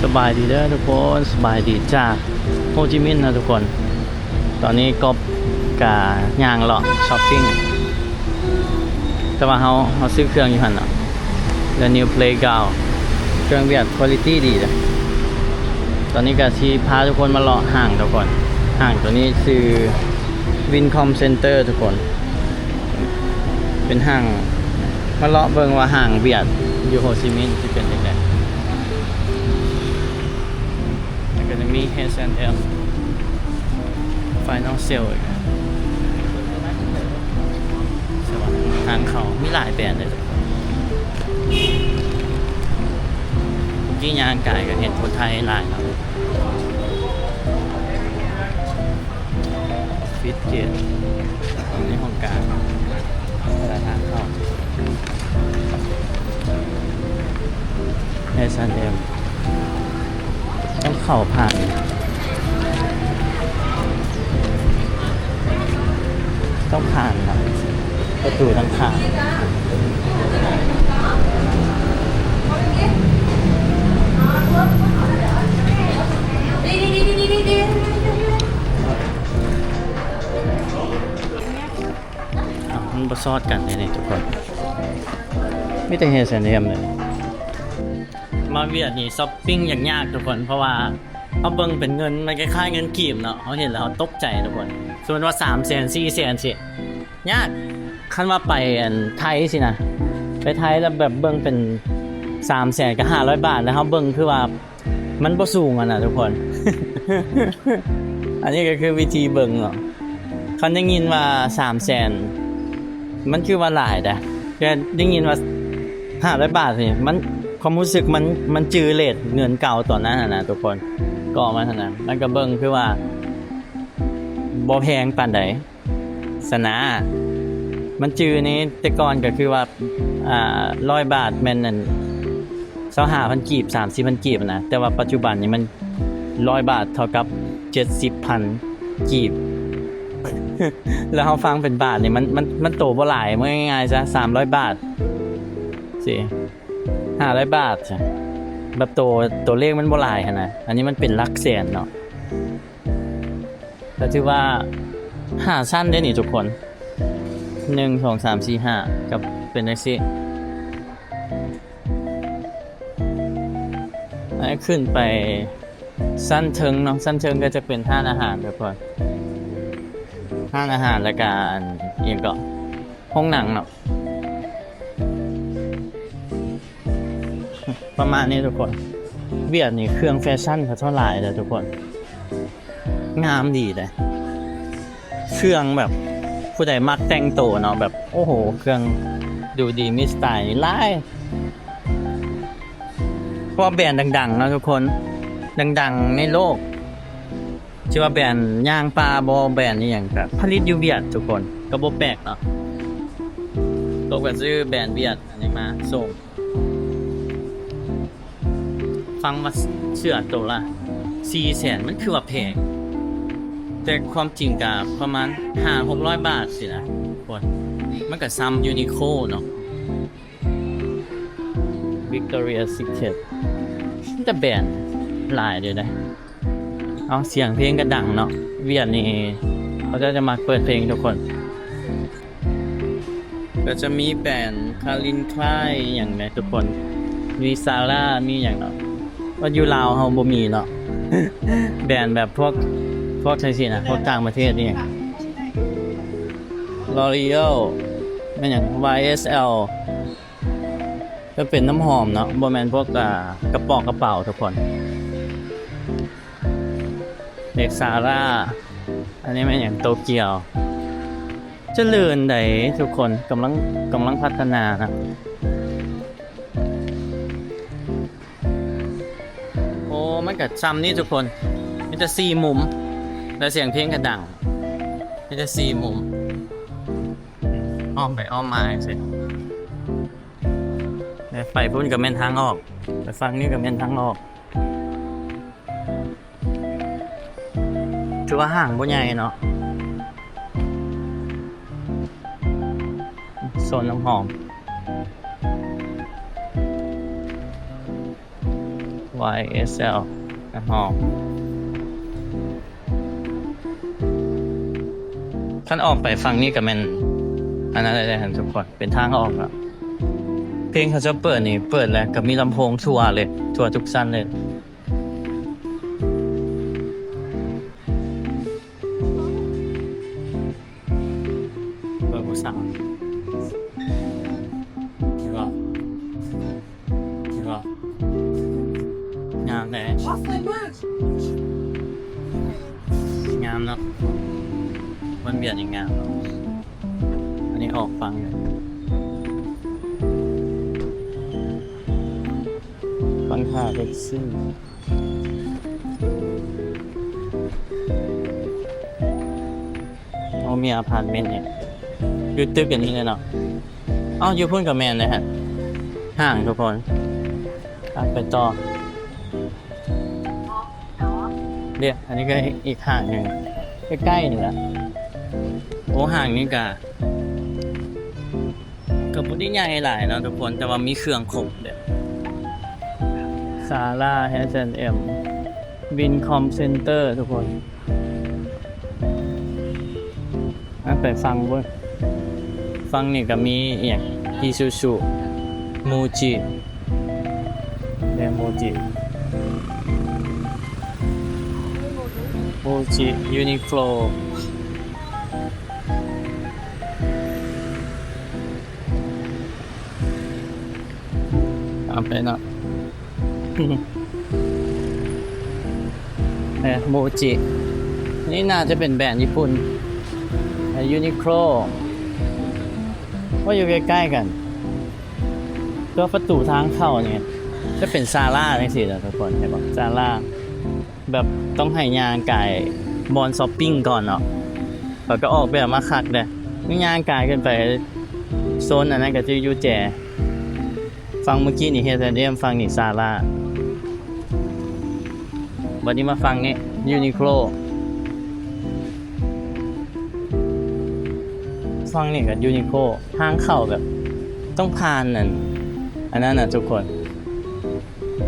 ສະບາຍດີເດີທຸກຄົນ, ສະບາຍດີຈາກໂຮຈິມິນນະທຸກຄົນ. ຕອນນີ້ກອບກະຍ່າງເລາະຊັອບປິງ ແຕ່ວ່າເຮົາ ເຮົາຊື້ເຄື່ອງຢູ່ຫັ້ນເນາະ The New Playground ເຄື່ອງວຽດ quality ດີເດ້. ຕອນນີ້ກະຊິພາທຸກຄົນມາເລາະຫ້າງທຸກຄົນ. ຫ້າງໂຕນີ້ຊື່ Wincom Center ທຸກຄົນ. ເປັນຫ້າງ ມາເລາະເບິ່ງວ່າຫ້າງວຽດຢູ່ໂຮຈິມິນຊິເປັນຈັ່ງໃດ. ແລ້ວກໍຈະມີ H&M Final Sale ອີກ. ແຕ່ວ່າທາງເຂົ້າມີຫຼາຍແບຣນເດ້. ເມື່ອກີ້ຍ່າງກາຍກໍເຫັນຄົນໄທຫຼາຍເນາະ. ອອຟຟິດເຈັດ ໃນຫ້ອງການ ແຕ່ລະທາງເຂົ້າ H&M ຕ້ອງເຂົ້າຜ່ານ ຕ້ອງຜ່ານນະ ປະຕູທາງຂ້າງ. ອ້າວ ມັນບໍ່ສອດກັນເດ້ນີ້ທຸກຄົນ, ມີແຕ່ H&M ເລີຍ. ມາຫວຽດນີ້ຊັອບປິງຍາກໆທຸກຄົນ, ເພາະວ່າເຮົາເບິ່ງເປັນເງິນ ມັນຄ້າຍໆເງິນກີບເນາະ, ເຮົາເຫັນແລ້ວເຮົາຕົກໃຈທຸກຄົນ. ສົມມຸດວ່າສາມແສນ ສີ່ແສນ ຊິຍາກ. ຄັນວ່າໄປອັນໄທຊີ້ນະ, ໄປໄທແລ້ວແບບເບິ່ງເປັນສາມແສນກັບຫ້າຮ້ອຍບາດ ແລ້ວເຮົາເບິ່ງຄືວ່າ ມັນບໍ່ສູງຫັ້ນນະທຸກຄົນ. ອັນນີ້ກໍຄືວິທີເບິ່ງເນາະ. ຄັນໄດ້ຍິນວ່າສາມແສນ ມັນຄືວ່າຫຼາຍເດ້, ແຕ່ໄດ້ຍິນວ່າຫ້າຮ້ອຍບາດນີ້ ມັນ ຄວາມຮູ້ສຶກມັນ ມັນຈື່ເຣດເງິນເກົ່າຕອນນັ້ນຫັ້ນນະທຸກຄົນ. ກໍມັນຫັ້ນນະ ມັນກໍເບິ່ງຄືວ່າບໍ່ແພງປານໃດ. ຊະນະ ມັນຈື່ນີ້ ແຕ່ກ່ອນກໍຄືວ່າ ອ່າ ຮ້ອຍບາດແມ່ນອັນ ຊາວຫ້າພັນກີບ ສາມສິບພັນກີບນະ, ແຕ່ວ່າປັດຈຸບັນນີ້ມັນ ຮ້ອຍບາດເທົ່າກັບ ເຈັດສິບພັນກີບ. ແລ້ວເຮົາຟັງເປັນບາດນີ້ ມັນ ມັນ ມັນໂຕບໍ່ຫຼາຍ, ເວົ້າງ່າຍໆຊະ ສາມຮ້ອຍບາດ ຊິ ຫ້າຮ້ອຍບາດ ແບບໂຕ ໂຕເລກມັນບໍ່ຫຼາຍຫັ້ນນະ. ອັນນີ້ມັນເປັນຫຼັກແສນເນາະ. ກໍຖືວ່າຫ້າຊັ້ນເດ້ນີ້ທຸກຄົນ, ໜຶ່ງ ສອງ ສາມ ສີ່ ຫ້າ ກໍເປັນຈັ່ງຊີ້. ອັນນີ້ຂຶ້ນໄປຊັ້ນເທິງເນາະ, ຊັ້ນເທິງກໍຈະເປັນຮ້ານອາຫານທຸກຄົນ, ຮ້ານອາຫານ ແລ້ວກໍອັນ ອີ່ຫຍັງເກາະ ໂຮງໜັງເນາະ. ປະມານນີ້ທຸກຄົນ. ຫວຽດນີ້ເຄື່ອງແຟຊັ່ນເຂົາເຈົ້າຫຼາຍເດີທຸກຄົນ, ງາມດີເດ້. ເຄື່ອງແບບ ຜູ້ໃດມັກແຕ່ງໂຕເນາະ, ແບບ ໂອ້ໂຫ ເຄື່ອງດູດີ ມີສະໄຕລ໌ນີ້ຫຼາຍ. ເພາະວ່າແບຣນດັງໆເນາະທຸກຄົນ, ດັງໆໃນໂລກ. ຊິວ່າແບຣນຍ່າງປ່າບໍ ແບຣນອີ່ຫຍັງ ກໍຜະລິດຢູ່ຫວຽດທຸກຄົນ, ກໍບໍ່ແປກເນາະ. ຕົກກໍຊື້ແບຣນຫວຽດອັນນີ້ມາສົ່ງ. ຟັງວ່າເສື້ອໂຕລະສີ່ແສນ ມັນຄືວ່າແພງ, ແຕ່ຄວາມຈິງກໍປະມານຫ້າຫົກຮ້ອຍບາດຊີ້ນະທຸກຄົນ. ມັນກໍຊ່ຳຢູນິໂຄເນາະ. Victoria's Secret ມີແຕ່ແບຣນຫຼາຍເລີຍນະ. ເອົາ ສຽງເພງກໍດັງເນາະ. ຫວຽດນີ້ເຂົາເຈົ້າຈະມັກເປີດເພງທຸກຄົນ. ກໍຈະມີແບຣນ Calvin Klein ອີ່ຫຍັງນະທຸກຄົນ, ມີ Zara ມີຫຍັງເນາະ. ວ່າຢູ່ລາວເຮົາບໍ່ມີເນາະ, ແບຣນແບບພວກ ພວກຈັ່ງຊີ້ນະ, ພວກຕ່າງປະເທດນີ້. L'Oréal ແມ່ນຫຍັງ Y S L ກໍເປັນນ້ຳຫອມເນາະ, ບໍ່ແມ່ນພວກ ອ່າ ກະປ໋ອງກະເປົາທຸກຄົນ. ເປັນ Zara. ອັນນີ້ແມ່ນຫຍັງ? ໂຕກຽວ. ຈະເລີນໃດ໋ທຸກຄົນ, ກຳລັງ ກຳລັງພັດທະນານະ. ໂອ້ ມັນກະຊ່ຳນີ້ທຸກຄົນ, ມີແຕ່ສີ່ມຸມ ແລະ ສຽງເພງກະດັງ, ມີແຕ່ສີ່ມຸມ ອ້ອມໄປອ້ອມມາຈັ່ງຊີ້. ແລະ ໄປພຸ້ນກະແມ່ນທາງອອກ, ໄປຝັ່ງນີ້ກະແມ່ນທາງອອກ. ຖືວ່າຫ້າງບໍ່ໃຫຍ່ເນາະ, ໂຊນນ້ຳຫອມ. ວາຍເອສແອລ ນະຮອງ. ຄັນອອກໄປຝັ່ງນີ້ກໍແມ່ນອັນນັ້ນແຫຼະທຸກຄົນ ເປັນທາງອອກເນາະ. ເພງເຂົາເຈົ້າເປີດນີ້ ເປີດແລ້ວກໍມີລຳໂພງທົ່ວເລີຍ ທົ່ວທຸກຊັ້ນເລີຍ. ເບິ່ງຜູ້ສາວ ເຫັນບໍ່? ເຫັນບໍ່? ງາມແທ້ ງາມເນາະ ມັນວຽນນີ້ງາມ. ອັນນີ້ອອກຝັ່ງ ຝັ່ງທ່າແທັກຊີ. ໂອ້ ມີອາພາດເມັນອີກ ຢູ່ຕຶກອັນນີ້ເລີຍເນາະ. ເອົ້າ ຢູ່ພຸ້ນກໍແມ່ນເດ້ຫັ້ນ ຫ້າງທຸກຄົນ. ໄປຕໍ່ເດ້ ອັນນີ້ກໍອີກຫ້າງໜຶ່ງ ໃກ້ໆນີ້ລະ. ໂອ້ ຫ້າງນີ້ກະ ກໍບໍ່ໄດ້ໃຫຍ່ຫຼາຍເນາະທຸກຄົນ ແຕ່ວ່າມີເຄື່ອງຄົບເດ້. ຊາລາ ເອສແອນເອັມ ວິນຄອມເຊັນເຕີ ທຸກຄົນ. ອ່ະ ໄປຝັ່ງພຸ້ນ ຝັ່ງນີ້ກໍມີອີ່ຫຍັງ ອີຊູຊູ ມູຈິ ເດ້ ມູຈິ ມູຈິ ຢູນິໂຄລ. ເອົາໄປເນາະ ເອີ ມູຈິ ນີ້ໜ້າຈະເປັນແບຣນຍີ່ປຸ່ນ. ເອີ ຢູນິໂຄລ ວ່າຢູ່ໃກ້ໆກັນ. ຕົວປະຕູທາງເຂົ້ານີ້ຈະເປັນຊາລາຈັ່ງຊີ້ນະທຸກຄົນ ເຫັນບໍ່? ຊາລາ ແບບຕ້ອງໃຫ້ຍ່າງກາຍບ່ອນຊັອບປິງກ່ອນເນາະ. ເຂົາກໍອອກແບບມາຄັກເດ້ ມີຍ່າງກາຍຂຶ້ນໄປໂຊນອັນນັ້ນກໍຈະຢູ່ແຈ ຝັ່ງເມື່ອກີ້ນີ້ ເອສແອນເອັມ ຝັ່ງນີ້ ຊາລາ. ບັດນີ້ມາຝັ່ງນີ້ ຢູນິໂຄລ ຝັ່ງນີ້ກໍຢູນິໂຄລ. ທາງເຂົ້າແບບຕ້ອງຜ່ານອັນ ອັນນັ້ນນະທຸກຄົນ.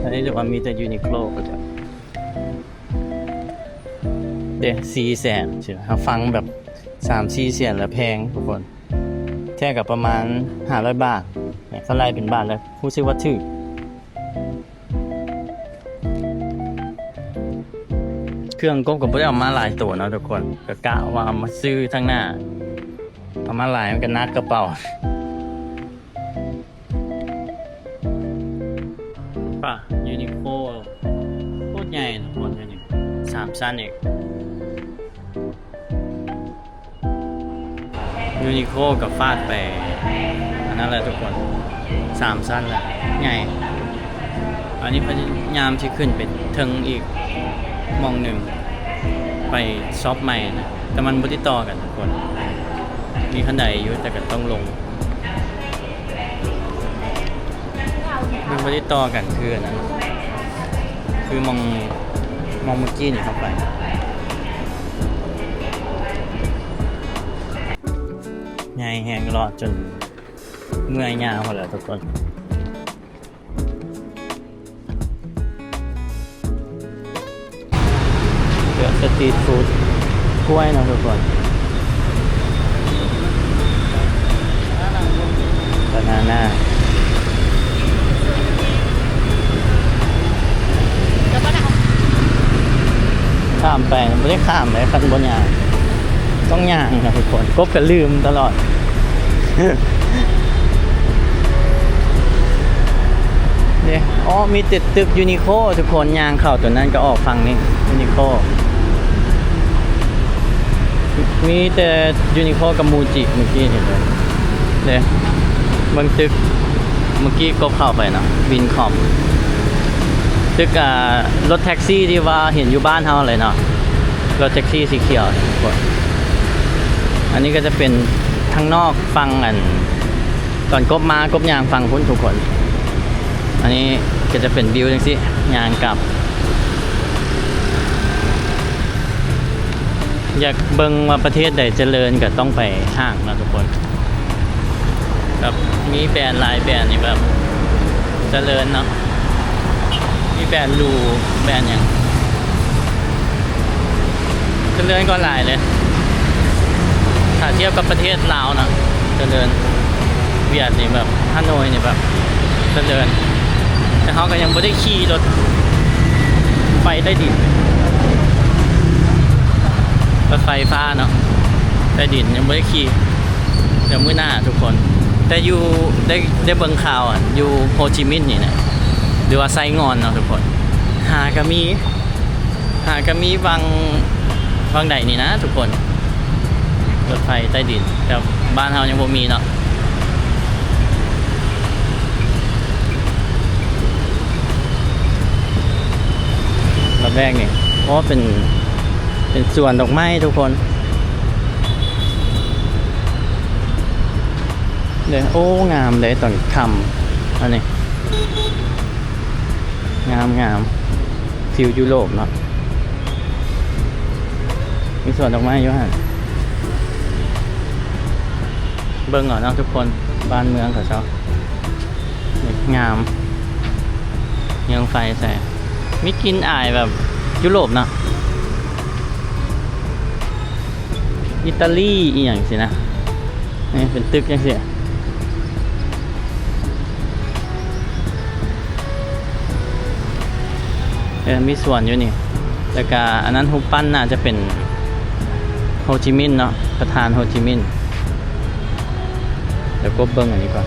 ອັນນີ້ຖືວ່າມີແຕ່ຢູນິໂຄລກໍຈະ ເດ້ ສີ່ແສນ ເຮົາຟັງແບບສາມສີ່ແສນລະແພງທຸກຄົນ ແທ້ກໍປະມານຫ້າຮ້ອຍບາດ. ຄັນໄລ່ເປັນບາດແລ້ວຮູ້ສຶກວ່າຖືກ. ເຄື່ອງກົບກໍບໍ່ໄດ້ເອົາມາຫຼາຍໂຕເນາະທຸກຄົນ ກໍກະວ່າເອົາມາຊື້ທາງໜ້າ ເອົາມາຫຼາຍມັນກໍໜັກກະເປົາ. ປະ ຢູນິໂຄລ ໂຄດໃຫຍ່ນະທຸກຄົນ ຢູ່ນີ້ ສາມຊັ້ນອີກ. ຢູນິໂຄລກໍຟາດໄປອັນນັ້ນແຫຼະທຸກຄົນ ສາມຊັ້ນແລ້ວ ໃຫຍ່. ອັນນີ້ພະຍາຍາມຊິຂຶ້ນໄປເທິງອີກໝ່ອງໜຶ່ງ ໄປຊັອບໃໝ່ນະ ແຕ່ມັນບໍ່ຕິດຕໍ່ກັນທຸກຄົນ ມີຄັນໄດຢູ່ ແຕ່ກໍຕ້ອງລົງ. ມັນບໍ່ໄດ້ຕໍ່ກັນຄືອັນນັ້ນ ຄືໝ່ອງ ໝ່ອງເມື່ອກີ້ນີ້ເຂົ້າໄປ. ໃຫຍ່ແຮງ ເລາະຈົນເມື່ອຍຍາວພຸ້ນແຫຼະທຸກຄົນ. ເລືອກສະຕຣີດຟູດກ້ວຍເນາະທຸກຄົນ ບານານາ ຂ້າມໄປ ບໍ່ໄດ້ຂ້າມເດ້ ຄັນບໍ່ຍ່າງ ຕ້ອງຍ່າງເນາະທຸກຄົນ ກົບກໍລືມຕະຫຼອດ. ເດ້ ອໍ ມີແຕ່ຕຶກຢູນິໂຄລທຸກຄົນ ຍ່າງເຂົ້າຕົວນັ້ນກໍອອກຝັ່ງນີ້ ຢູນິໂຄລ ມີແຕ່ຢູນິໂຄລກັບມູຈິເມື່ອກີ້ນີ້ເດ້. ເບິ່ງຕຶກເມື່ອກີ້ກົບເຂົ້າໄປເນາະ ວິນຄອມ ຕຶກ ອ່າ ລົດແທັກຊີທີ່ວ່າເຫັນຢູ່ບ້ານເຮົາເລີຍເນາະ ລົດແທັກຊີສີຂຽວ. ອັນນີ້ກໍຈະເປັນທາງນອກຝັ່ງອັນ ຕອນກົບມາ ກົບຍ່າງຝັ່ງພຸ້ນທຸກຄົນ. ອັນນີ້ກໍຈະເປັນວິວຈັ່ງຊີ້ ຍ່າງກັບ. ຢາກເບິ່ງວ່າປະເທດໃດຈະເລີນ ກໍຕ້ອງໄປຫ້າງເນາະທຸກຄົນ. ແບບມີແບຣນຫຼາຍແບຣນນີ້ແບບຈະເລີນເນາະ ມີ ແບຣນຫຼູ ແບຣນຫຍັງ ຈະເລີນກວ່າຫຼາຍເລີຍ ຖ້າທຽບກັບປະເທດລາວນະ ຈະເລີນ. ຫວຽດນີ້ແບບ ຮາໂນຍນີ້ແບບ ຈະເລີນ ແຕ່ເຮົາກໍຍັງບໍ່ໄດ້ຂີ່ລົດໄຟໃຕ້ດິນ ລົດໄຟຟ້າເນາະ ໃຕ້ດິນ ຍັງບໍ່ໄດ້ຂີ່. ດຽວມື້ໜ້າທຸກຄົນ ແຕ່ຢູ່ ໄດ້ ໄດ້ເບິ່ງຂ່າວ ຢູ່ໂຮຈິມິນນີ້ນະ ຫຼືວ່າໄຊງ່ອນເນາະທຸກຄົນ ຫາກະມີ ຫາກະມີຫວ່າງ ຫວ່າງໃດນີ້ນະທຸກຄົນ ລົດໄຟໃຕ້ດິນ ແຕ່ບ້ານເຮົາຍັງບໍ່ມີເນາະ. ລະແວກນີ້ ໂອ້ ເປັນ ເປັນສວນດອກໄມ້ທຸກຄົນ. ເດ້ ໂອ້ ງາມເດ້ຕອນຄ່ຳ ອັນນີ້ ງາມໆ ຟີວຢູໂຣບເນາະ ມີສວນດອກໄມ້ຢູ່ຫັ້ນ. ເບິ່ງເອົາເນາະທຸກຄົນ ບ້ານເມືອງເຂົາເຈົ້າ ນີ້ ງາມ ເຍືອງໄຟໃສ່ ມີກິ່ນອາຍແບບຢູໂຣບເນາະ ອີຕາລີອີ່ຫຍັງຊີ້ນະ. ນີ້ເປັນຕຶກຈັ່ງຊີ້ ເອີ ມີສວນຢູ່ນີ້ ແລ້ວກະອັນນັ້ນຮູບປັ້ນໜ້າຈະເປັນໂຮຈິມິນເນາະ ປະທານໂຮຈິມິນ. ດຽວກົບເບິ່ງອັນນີ້ກ່ອນ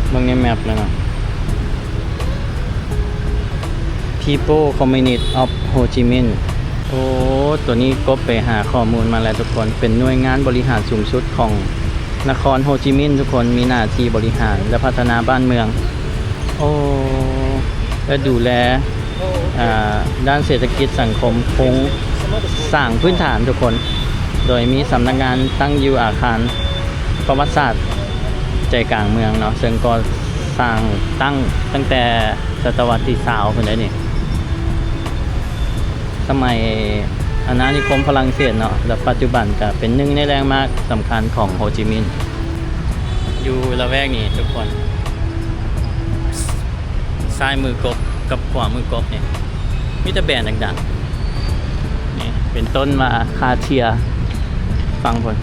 ເບິ່ງໃນແມັບແລ້ວເນາະ. People Communist of Ho Chi Minh ໂອ້ ໂຕນີ້ກົບໄປຫາຂໍ້ມູນມາແລ້ວທຸກຄົນ ເປັນໜ່ວຍງານບໍລິຫານສູງສຸດຂອງນະຄອນໂຮຈິມິນທຸກຄົນ ມີໜ້າທີ່ບໍລິຫານ ແລະ ພັດທະນາບ້ານເມືອງ ໂອ້ ແລະ ດູແລ ອ່າ ດ້ານເສດຖະກິດສັງຄົມໂຄງສ້າງພື້ນຖານທຸກຄົນ ໂດຍມີສຳນັກງານຕັ້ງຢູ່ອາຄານປະຫວັດສາດໃຈກາງເມືອງເນາະ ເຊິ່ງກໍ່ສ້າງຕັ້ງຕັ້ງແຕ່ ສະຕະວັດທີຊາວພຸ້ນເດ້ນີ້ ສະໄໝອານານິຄົມຝຣັ່ງເສດເນາະ ແລະ ປັດຈຸບັນກະເປັນໜຶ່ງໃນແລນມາກສຳຄັນຂອງໂຮຈິມິນ ຢູ່ລະແວກນີ້ທຸກຄົນ ຊ້າຍມືກົບກັບຂວາມືກົບນີ້ ມີແຕ່ແບຣນດັງໆ ນີ້ ເປັນຕົ້ນວ່າ ຄາເທຍ ຝັ່ງພຸ້ນ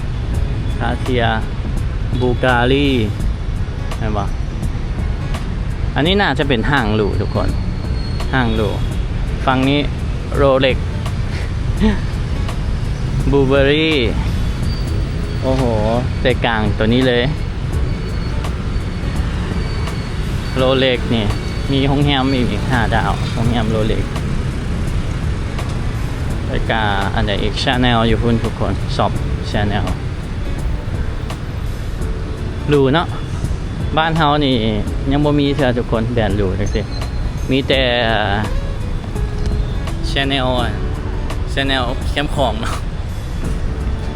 ຄາເທຍ ບູກາລີ ແມ່ນບໍ່? ອັນນີ້ໜ້າຈະເປັນຫ້າງຫຼູທຸກຄົນ ຫ້າງຫຼູ ຝັ່ງນີ້ໂຣເລັກ ບລູເບີຣີ ໂອ້ໂຫ ໃຈກາງໂຕນີ້ເລີຍ ໂຣເລັກນີ້ ມີໂຮງແຮມອີກນີ້ ຫ້າດາວ ໂຮງແຮມໂຣເລັກ ແລ້ວກະອັນໃດອີກ ຊາແນລຢູ່ພຸ້ນທຸກຄົນ ຊັອບ ຊາແນລ. ຫຼູເນາະ ບ້ານເຮົານີ້ຍັງບໍ່ມີເທື່ອທຸກຄົນ ແບຣນຫຼູຈັ່ງຊີ້ ມີແຕ່ ຊາແນລ ຊາແນລແຄມຂອງເນາະ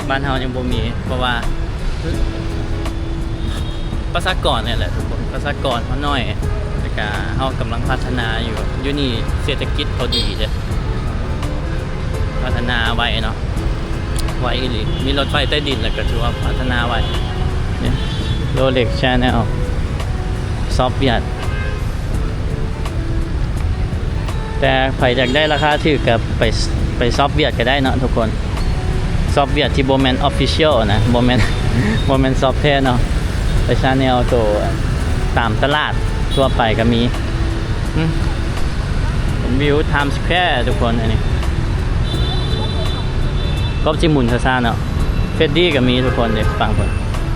ບ້ານເຮົາຍັງບໍ່ມີ ເພາະວ່າປະຊາກອນນີ້ແຫຼະທຸກຄົນ ປະຊາກອນເຮົາໜ້ອຍ ແລ້ວກະເຮົາກຳລັງພັດທະນາຢູ່ ຢູ່ນີ້ເສດຖະກິດເຂົາດີເດ້ ພັດທະນາໄວເນາະ ໄວອີ່ຫຼີ ມີລົດໄຟໃຕ້ດິນ ແລ້ວກໍຖືວ່າພັດທະນາໄວ ນີ້ ໂຣເລັກ ຊາແນລ ຊັອບຫວຽດ ແຕ່ໃຜຢາກໄດ້ລາຄາຖືກກໍໄປ ໄປຊັອບຫວຽດກໍໄດ້ເນາະທຸກຄົນ ຊັອບຫວຽດທີ່ບໍ່ແມ່ນອອບຟິຊຽວນະ ບໍ່ແມ່ນ ບໍ່ແມ່ນຊັອບແທ້ເນາະ ໄປຊາແນລໂຕຕາມຕະຫຼາດທົ່ວໄປກໍມີ. ອືມ ເປັນວິວທາມສແຄວທຸກຄົນ ອັນນີ້ກົບຊິໝູນຊ້າໆເນາະ ເຟດດີ້ກໍມີທຸກຄົນເດ້ ຟັງເພິ່ນ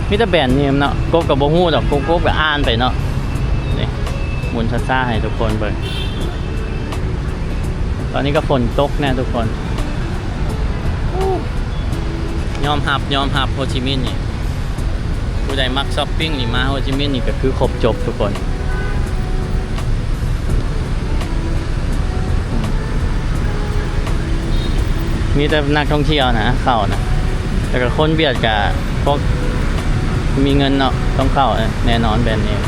ມີແຕ່ແບຣນເນມເນາະ ກົບກໍບໍ່ຮູ້ດອກ ກົບ ກົບກໍອ່ານໄປເນາະ ນີ້ ໝູນຊ້າໆໃຫ້ທຸກຄົນເບິ່ງ ຕອນນີ້ກໍຝົນຕົກແນ່ທຸກຄົນ ຍອມຮັບ ຍອມຮັບ ໂຮຈິມິນນີ້ ຜູ້ໃດມັກຊັອບປິງນີ້ ມາໂຮຈິມິນນີ້ກໍຄືຄົບຈົບທຸກຄົນ ມີແຕ່ນັກທ່ອງທ່ຽວນະເຂົ້ານະ ແລ້ວກໍຄົນຫວຽດກະພວກມີເງິນເນາະ ຕ້ອງເຂົ້າແນ່ນອນແບຣນເນມ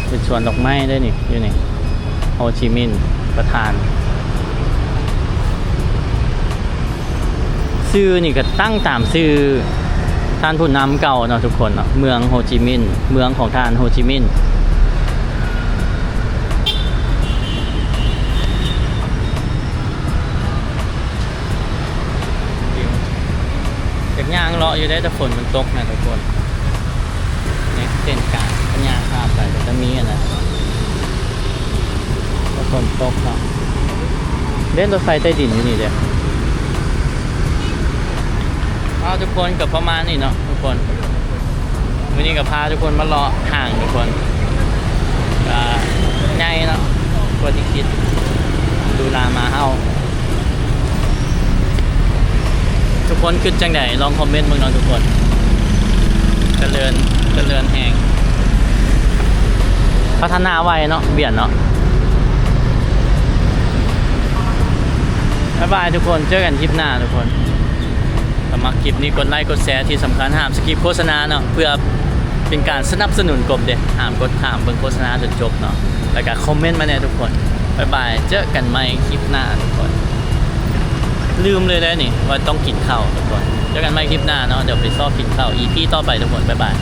ເປັນສວນດອກໄມ້ເດ້ນີ້ ຢູ່ນີ້ ໂຮຈິມິນປະທານ ຊື່ນີ້ກໍຕັ້ງຕາມຊື່ທ່ານຜູ້ນຳເກົ່າເນາະທຸກຄົນເນາະ ເມືອງໂຮຈິມິນ ເມືອງຂອງທ່ານໂຮຈິມິນ. ຢາກຍ່າງເລາະຢູ່ເດ້ ແຕ່ຝົນມັນຕົກນະທຸກຄົນ. ໃນເສັ້ນກາງ ຄັນຍ່າງຂ້າມໄປກໍຈະມີອັນນັ້ນ ແຕ່ຝົນຕົກເນາະ. ເດ້ ລົດໄຟໃຕ້ດິນຢູ່ນີ້ເດ້. ເອົາ ທຸກຄົນ ກໍປະມານນີ້ເນາະທຸກຄົນ. ມື້ນີ້ກໍພາທຸກຄົນມາເລາະຫ້າງທຸກຄົນ ກໍໃຫຍ່ເນາະ ກວ່າທີ່ຄິດ ດູລາມາເຮົາ. ທຸກຄົນຄິດຈັ່ງໃດ ລອງຄອມເມັນເບິ່ງເນາະທຸກຄົນ. ຈະເລີນ ຈະເລີນແຮງ ພັດທະນາໄວເນາະ ບຽນເນາະ. ບາຍບາຍທຸກຄົນ ເຈີກັນຄລິບໜ້າທຸກຄົນ. ຖ້າມັກຄລິບນີ້ ກົດໄລ ກົດແຊ ທີ່ສຳຄັນ ຫ້າມສະກິບໂຄສະນາເນາະ ເພື່ອເປັນການສະໜັບສະໜູນກົບເດ້. ຫ້າມກົດຂ້າມເບິ່ງໂຄສະນາຈົນຈົບເນາະ ແລ້ວກະຄອມເມັນມາແດ່ທຸກຄົນ. ບາຍບາຍ ເຈີກັນໃໝ່ຄລິບໜ້າທຸກຄົນ. ລືມເລີຍເດ້ນີ້ ວ່າຕ້ອງກິນເຂົ້າທຸກຄົນ. ເຈີກັນໃໝ່ຄລິບໜ້າເນາະ ດຽວໄປຊອກກິນເຂົ້າ ອີພີຕໍ່ໄປທຸກຄົນ. ບາຍບາຍ.